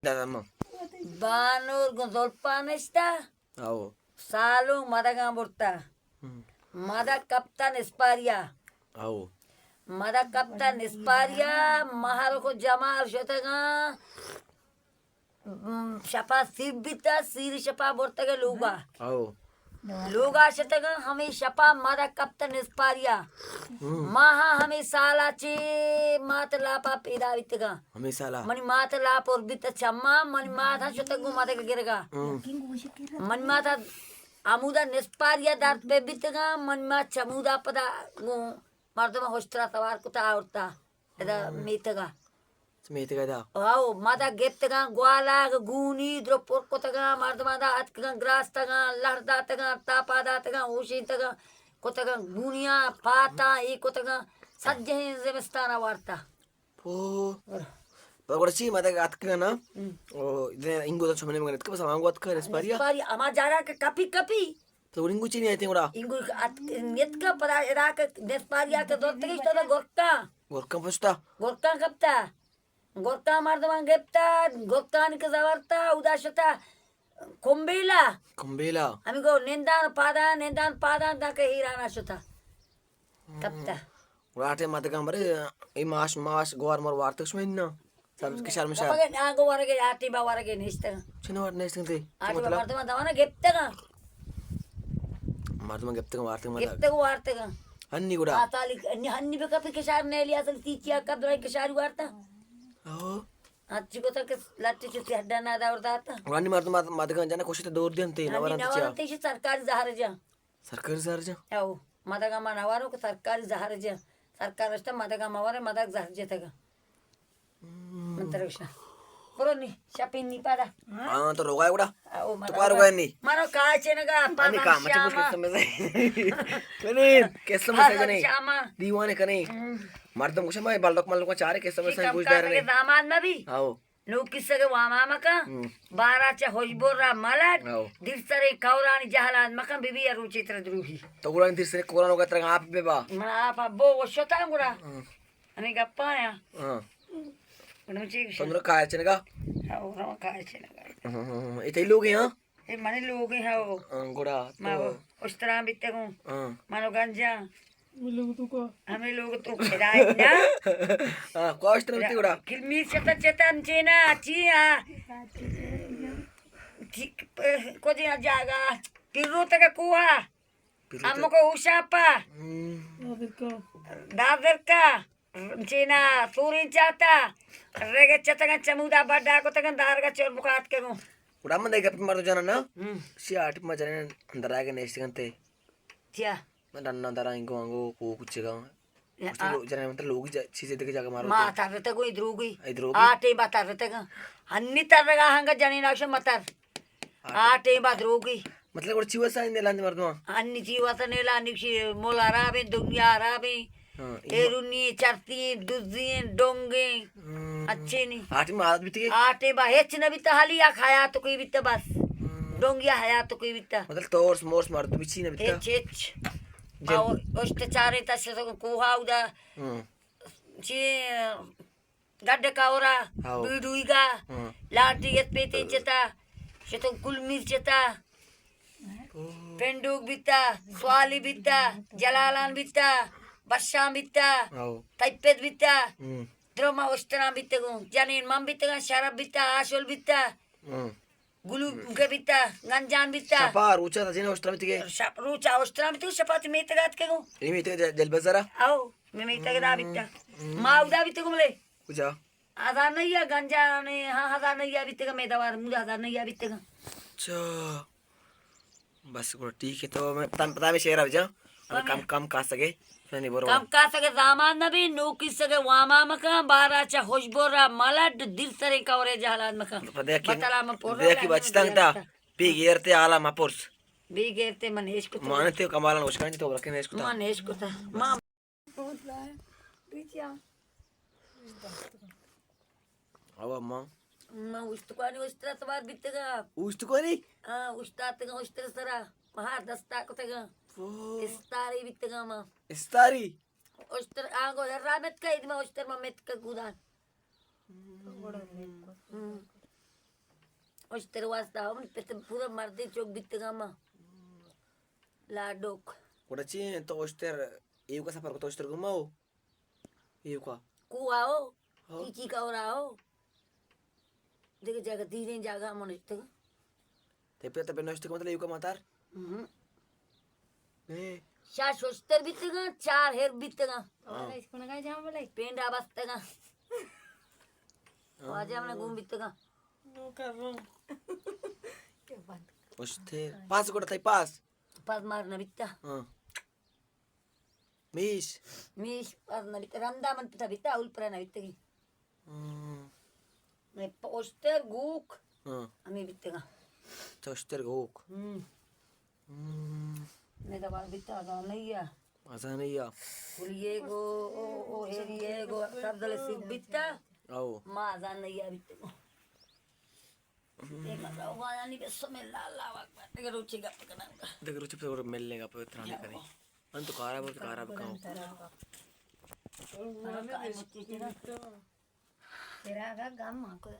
دادا ما۔ بانور گوں زلپا نشتہ۔ او۔ سالوں مدگاں برتہ۔ ہم۔ مدگ کپتہ نسپاریا۔ او۔ مدگ کپتہ نسپاریا، مہر کو جمال شتگاں۔ م، شپا سیر بیتہ، سیر شپا برتگ لوگا۔ او۔ لوگا شتگاں، ہمے شپا مدگ کپتہ نسپاریا۔ ہم۔ ماہا ہمے سالا چے مات لاپا پیدا بیتگاں۔ ہمے سالا۔ منی مات لاپ اور بیتہ چما، منی مات ہم شتگ گوں مدگ گرگا۔ ہم۔ منی مات ہمودا نسپاریا درد پہ بیتگاں، منی مات چمودا پدا گوں مردم ہشترا سوار کتا آورتا۔ ادا میتگا۔ میتگا دا۔ او، مدگ گپتگاں، گوالاگ، گونی، درو پر کتگاں، مردماں دا اتکگاں، گراستگاں، لہر داتگاں، تاپا داتگاں، اوشینتگاں، کتگاں، گونیاں، پاتاں، اے کتگاں، سجہیں زمستانا وارتا۔ پو۔ پر گڑا چی مدگ اتکگاں نا؟ ہم۔ او، دے انگو دا چمنے مگن اتکا، بس ہمانگو اتکا، نسپاریا۔ نسپاریا، ہما جاگا کہ کپی کپی۔ تو انگو چی نہیں آتے گڑا؟ انگو ات-، نیتکا پدا ادا کہ نسپاریا کہ دوتگش تو دا گرکا۔ گرکاں پشتا۔ گرکاں کپتا۔ گرکاں مردماں گپتا، گرکانی کہ زورتا، اودا شتا کمبیلا۔ کمبیلا۔ ہمیں گو نندان پادان، نندان پادان دا کہ ہیرانا شتا۔ کپتا۔ گڑا آ ٹائم مدگاں برے، اے ماش، ماش، گوار مور وارتگ شمئے نا؟ سب کشار مشار۔ بابا کہ آ گو ورگے، آ ٹائم با ورگے نیشتگاں۔ چنو وار نیشتگاں تے؟ آ ٹائم مطلب؟ مردماں دوانا گپتگاں۔ مردماں گپتگاں وارتگاں مدگ۔ گپتگ وارتگاں۔ ہنی گڑا؟ آ تالی، ہنی، ہنی بکا پہ کشار نیلی اصل تیچیا کب درائی کشاری وارتا۔ او۔ اچھی گوتا کہ لٹی چتی ہڈا نادا اور داتا۔ گڑا ہنی مردم مد-، مدگاں جانا کوشتے دور دینتے، ہنی نورانتے چیا؟ نورانتے چی سرکاری زہر جا۔ سرکاری زہر جا؟ او، مدگا ما نوارو کہ سرکاری زہر جا۔ سرکار اشتا مدگا مورے، مدگ زہر جتگا۔ من ترا گوشاں۔ برو نی، شپین نی پادا۔ ہاں، تو روگا ہے گڑا؟ او، تو پار روگا ہے نی؟ منو کائے چنگا، پادا ہنی کام، اچھا، پوچھ شاما۔ کس میں سے؟ کنے، کس میں سے کنے؟ شاما۔ دیوانے کنے۔ ہم۔ مردم گوشے، میں بلڈک ملڈک چارے، کس میں سے کم گوش کار دارے۔ داماد نہ بھی۔ آؤ۔ نوکی سگے واما مکن، ہم۔ بارا چہ خوشبو را ملڈ، ہاؤ۔ دیر سریں کورانی جہلان مکن، بی بی ء روچے ترا دروہی۔ تو گڑا دیر سریں کوران وگا ترا آپ بہ با۔ من آپ ء بو و شتاں گڑا۔ ہم۔ ہمیں گپا آیا۔ ہاں۔ گڑا من چی گوشاں؟ تو مرا کائر چنگا؟ ہاں، گڑا من کائر چنگا۔ ہاں، ہاں، ہاں۔ اے تئی لوگ ہیں، ہاں؟ اے منی لوگ ہیں، ہاں۔ ہاں، گڑا ما تو اشتران بیتگوں۔ ہاں۔ منو گنجاں۔ ہمیں لوگ تو خدای نا۔ ہاں، کوشت نہ بیتی گڑا۔ کلمی چتا چتا انچینا، چی آ۔ چی، کجا جاگا۔ پیرو تک کوہا۔ پیرو تک۔ ہم کو اوشاپا۔ ہم۔ دادر کا۔ انچینا سورین چاتا۔ رگے چتگن چمودا بڈا کتگن دارگا چور بکات کگوں۔ گڑا من دے گپ مردو جانا نا۔ ہم۔ سی آٹھ ما جنن اندر آگے نیشتگن تے۔ چیا؟ من ڈنا درائیں گو انگو کو کچگا۔ یا، گوشت آ، لو-، جنین مطلب لوگی جا-، چیزے دیگه جاگہ مارو ما تے۔ ترتگ وی دروگی۔ اے دروگی؟ آ ٹیم با ترتگ۔ ہنی ترگا ہنگا جنین آشو متر۔ آ ٹیم۔ آ ٹیم با دروگی۔ مطلب گڑا چی وسا اندے لاندے مردم؟ ہنی چی وسا نیلا، ہنی چی مولا رابیں، دنیا رابیں۔ ہاں، اے ایرونی، چرتی، دزی، ڈونگیں۔ ہم۔ اچھے نی۔ آ ٹیم عادت بیتی گئی؟ آ ٹیم با ہچ نہ بیتا، حالی یک حیات کوئی بیتا بس۔ ہم۔ ڈونگیا حیات کوئی بیتا۔ مطلب تورس مورس مردمی چی نہ بیتا؟ ہچ، ہچ۔ جن- آ اشت چارے تا شتگوں کوہا اودا۔ ہم۔ چی گڈ کاورا، ہاؤ۔ بیڈویگا، ہم۔ لاٹی یت پیتے چتا، شتگوں کل میر چتا۔ اوہ۔ پنڈوک بیتا، سوالی بیتا، جلالان بیتا، بشان بیتا، ہاؤ۔ تیپت بیتا۔ ہم۔ درو ما اشتران بیتگوں، جنین من بیتگاں، شرپ بیتا، آشول بیتا۔ ہم۔ گلو کے بیتا، گنجان بیتا۔ شپا روچا تا جن اشتران بیتگے؟ شپ روچا اشتران بیتگے، شپا تی میتگ آتکگوں۔ اے میتگ ج-، جل بزرا؟ او، می میتگ دا بیتا۔ ہم۔ ما اودا بیتگوں ملے۔ کجا؟ ہزار نیا گنجا نے، ہاں، ہزار نیا بیتگا، می دوار مودا ہزار نیا بیتگا۔ اچھا۔ بس گڑا ٹھیک ہے، تو میں پتا، پتا میں شعر آ جا۔ کم، کم کاسگے، نہیں برو۔ کم کاسگے زامان نبی، نوکی سگے واما مکن، بارا چا خوشبو را ملڈ، دیر سرے کورے جہلان مکن۔ پدا کہ، بتلا من پر پدا کہ بچتان تا، بی غیرتے حالا مپرس۔ بی غیرتے من ہیش کتا۔ مانتے کمالان اشکان تو برکن ہیش کتا۔ من ہیش کتا۔ ما او اماں۔ ما اوشتکانی اوشترا سوار بیتگاں۔ اوشتکانی؟ ہاں، اوشتاتگاں اوشتر سرا۔ مہار دستا کتگاں۔ اوہ۔ استاری بیتگاں ما۔ استاری؟ اوشتر آنگو ہرا متکا، اید ما اوشتر ما متکا گودان۔ ہم۔ اشتر واسطہ ہم پت پورا مردے چوک بیتگا ما۔ لاڈوک۔ گڑا چی انت تو اشتر ایوکا سفر کتو اشتر گما ہو؟ ایوکا۔ کو آؤ؟ ہاں۔ کی چی کا ہو رہا ہو؟ دیکھ جگہ دیریں جگہ من اشتگا۔ تے پہ تبے نوشتگ مطلب ایوکا ماتار؟ ہم۔ اے۔ شاش اشتر بیتگا، چار ہر بیتگا۔ ہاں۔ پینڈا بستگا۔ واجہ من گون بیتگا۔ نو کر رہا ہوں۔ اشتر۔ پاس گڑا تئی پاس۔ پاس مار نہ بیتا۔ ہاں۔ میش۔ میش پاس نہ بیتا۔ رندا من پتا بیتا، اول پر نہ بیتگی۔ ہاں۔ میں پوشتر گوک۔ ہاں۔ ہمیں بیتگا۔ پوشتر گوک۔ ہم۔ ہم۔ میں دبا بیتا، ازان نہیں ہے۔ ازان نہیں ہے۔ کلیے گو، او، او، ہیریے گو، سب دل سیب بیتا۔ او۔ ما ازان نہیں ہے بیتگا۔ دگہ روچے گپ کناں۔ دگہ روچے پہ ملنے گپ ترانے کنیں۔ انت کارا بر کارا بکاؤ۔ تیرا گم کو۔